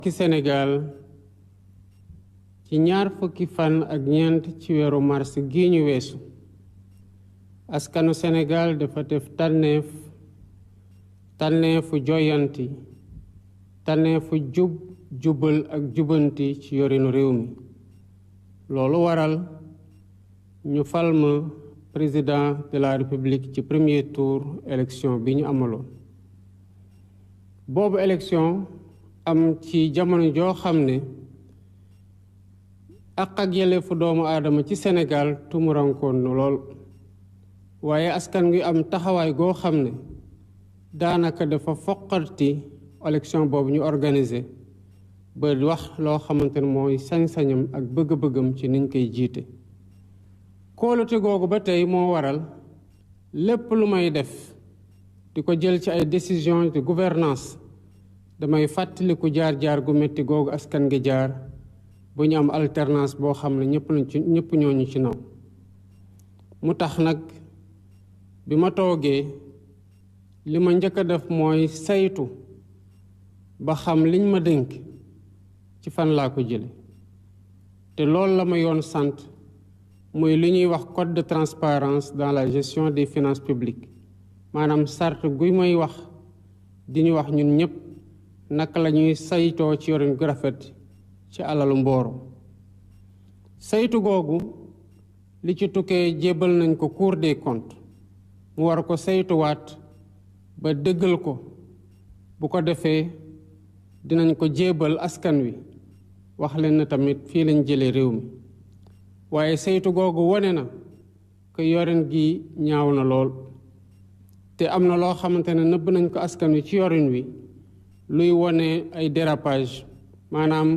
ci Sénégal ci ñaar fukki fan ak ñeent ci weeru mars gi ñu weesu askanu Sénégal dafa def tànneefu joyanti tànneefu jubal ak jubanti ci yorinu réew mi loolu waral ñu fal ma président de la République ci premier tour élection bi ñu amaloon boobu élection am ci jamono joo xam ne ak yelleefu doomu aadama ci Sénégal tumurankoon lool waaye askan wi am taxawaay goo xam ne daanaka dafa foqarti élection boobu ñu organisé ba wax loo xamante ne mooy sañ-sañam ak bëgg-bëggam ci niñ koy jiite kóolute googu ba tey moo waral lépp lu may def di ko jël ci ay décision de gouvernance damay fàttaliku jaar-jaar gu metti googu askan gi jaar bu ñu am alternance boo xam ne ñëpp ñooñu ci naw mu tax nag bi ma toogee li ma njëkk a def mooy saytu ba xam liñ ma dénk ci fan laa ko jële te loolu la ma yoon sant muy li ñuy wax code de transparence dans la gestion des finances publiques maanaam sart guy may wax di ñu wax ñun ñëpp naka la ñuy saytoo ci yorin gu rafet ci alalu mbooro saytu googu li ci tukkee jébbal nañ ko Cour des comptes mu war ko saytuwaat ba dëggal ko bu ko defee dinañ ko jébbal askan wi wax leen na tamit fii lañ jëlee réew mi waaye saytu googu wone na ko yorin gi ñaaw na lool te am na loo xamante ne nëbb nañ ko askan wi ci yorin wi luy wone ay dérapage maanaam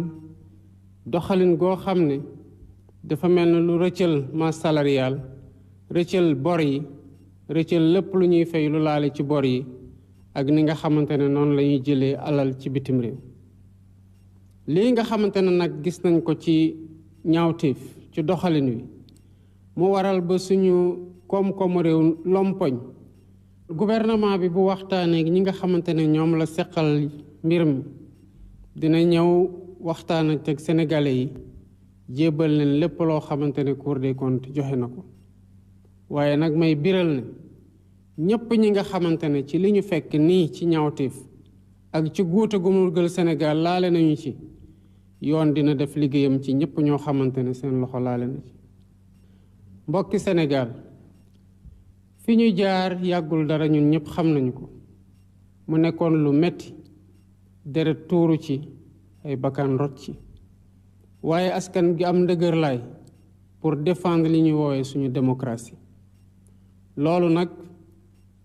doxalin goo xam ne dafa mel ne lu rëccal masse salariale rëccal bor yi rëccal lépp lu ñuy fay lu laale ci bor yi ak ni nga xamante ne noonu la ñuy jëlee alal ci bitim réew lii nga xamante ne nag gis nañ ko ci ñaawteef ci doxalin wi mu waral ba suñu koom-koomu réew lompoñ gouvernement bi bu waxtaanee ñi nga xamante ne ñoom la seqal mbir mi dina ñëw waxtaan ak sénégalais yi jébbal leen lépp loo xamante ne Cour des comptes joxe na ko waaye nag may biral ne ñépp ñi nga xamante ne ci li ñu fekk nii ci ñaawteef ak ci guute gu mu gël Sénégal laale nañu ci yoon dina def liggéeyam ci ñépp ñoo xamante ne seen loxo laale na ci mbokki Sénégal fi ñu jaar yàggul dara ñun ñëpp xam nañu ko mu nekkoon lu metti deret tuuru ci ay bakkan rot ci waaye askan gi am ndëgër laay pour défendre li ñuy woowee suñu démocratie loolu nag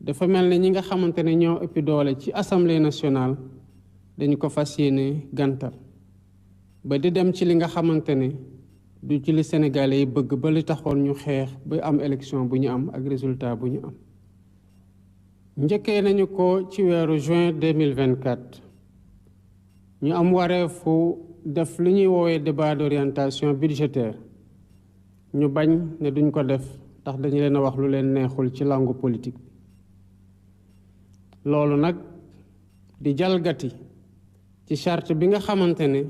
dafa mel ne ñi nga xamante ne ñoo ëppi doole ci assemblée nationale dañu ko fas yéene gàntal ba di dem ci li nga xamante ne du ci li Sénégalais yi bëgg ba li taxoon ñu xeex ba am élection bu ñu am ak résultat bu ñu am njëkkee nañu ko ci weeru juin 2024 ñu am wareefu def li ñuy woowee débat d'orientation budgétaire ñu bañ ne duñ ko def ndax dañu leen a wax lu leen neexul ci langue politique bi loolu nag di jalgati ci charte bi nga xamante ne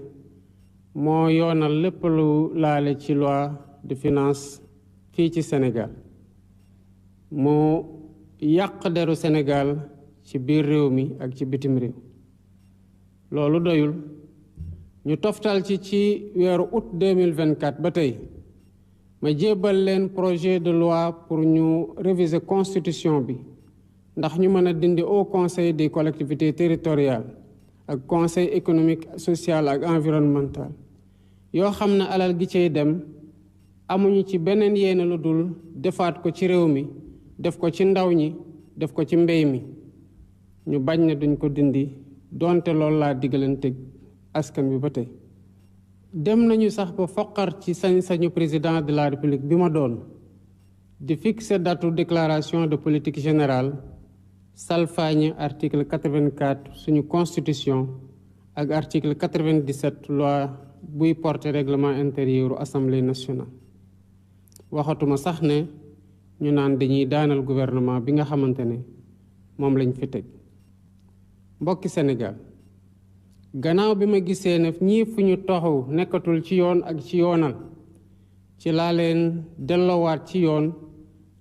moo yoonal lépp lu laale ci loi de finance fii ci Sénégal moo yàq deru Sénégal ci biir réew mi ak ci bitim réew loolu doyul ñu toftal ci weeru août 2024 ba tey ma jébbal leen projet de loi pour ñu réviser constitution bi ndax ñu mën a dindi Haut Conseil des collectivités territoriales ak conseil économique social ak environnemental yoo xam ne alal gi cay dem amuñu ci beneen yéene lu dul defaat ko ci réew mi def ko ci ndaw ñi def ko ci mbéy mi ñu bañ ne duñ ko dindi donte loolu laa diggalante askan bi ba tey dem nañu sax ba foqar ci sañ-sañu président de la République bi ma doon di fixer datu déclaration de politique générale salfaañe article 84 suñu constitution ak article 97 loi buy porter règlement intérieur assemblée nationale waxatuma sax ne ñu naan dañuy daanal gouvernement bi nga xamante ne moom lañ fi teg mbokki Sénégal gannaaw bi ma gisee ne ñii fu ñu toxu nekkatul ci yoon ak ci yoonal ci laa leen delloowaat ci yoon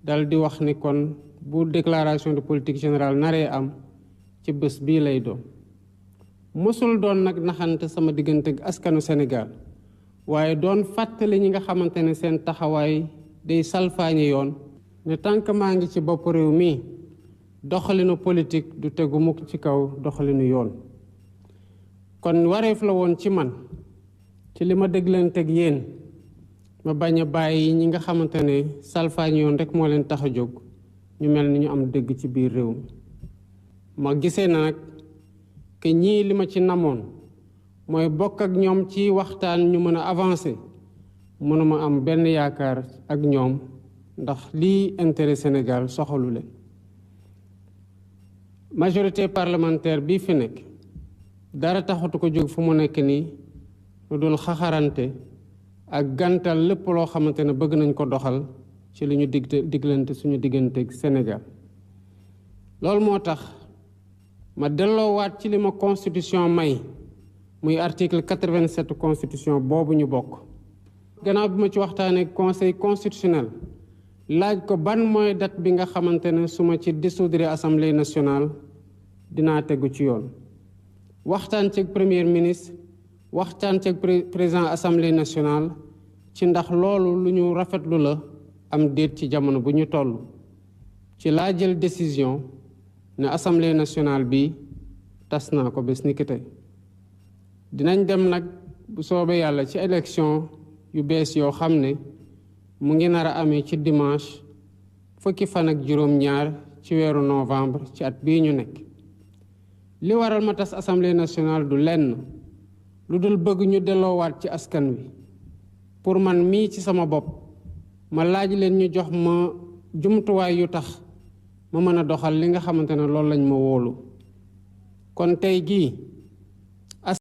dal di wax ni kon bu déclaration de politique générale naree am ci bés bii lay doon mosul doon nag naxante sama diggante ak askanu Sénégal waaye doon fàttali ñi nga xamante ne seen taxawaay day salfaañi yoon ne tant que maa ngi ci bopp réew mi doxalinu politique du tegu mukk ci kaw doxalinu yoon kon wareef la woon ci man ci li ma déglanteeg yéen ma bañ a bàyyi ñi nga xamante ne salfaañi yoon rek moo leen tax a jóg ñu mel ni ñu am dëgg ci biir réew mi ma gisee na nag que ñii li ma ci namoon mooy bokk ak ñoom ci waxtaan ñu mën a avancer mënuma am benn yaakaar ak ñoom ndax lii intérêt Sénégal soxalu leen majorité parlementaire bii fi nekk dara taxatu ko jóg fu mu nekk nii lu dul xaxarante ak gantal lépp loo xamante ne bëgg nañ ko doxal ci li ñu diglante suñu digganteeg Sénégal loolu moo tax ma delloowaat ci li ma constitution may muy article 87 constitution boobu ñu bokk gannaaw bi ma ci waxtaanee conseil constitutionnel laaj ko ban mooy date bi nga xamante ne su ma ci dissoudre assemblée nationale dinaa tegu ci yoon waxtaan ceeg premier ministre waxtaan ceeg président assemblée nationale ci ndax loolu lu ñu rafetlu la am déet ci jamono bu ñu toll ci laa jël décision ne assemblée nationale bi tas naa ko bés ni ki tey dinañ dem nag bu soobee yàlla ci élection yu bees yoo xam ne mu ngi nar a amee ci dimanche fukki fan ak juróom-ñaar ci weeru novembre ci at bii ñu nekk li waral ma tas assemblée nationale du lenn lu dul bëgg ñu delloowaat ci askan wi pour man mii ci sama bopp ma laaj leen ñu jox ma jumtuwaay yu tax ma mën a doxal li nga xamante ne loolu lañ ma wóolu kon tey gii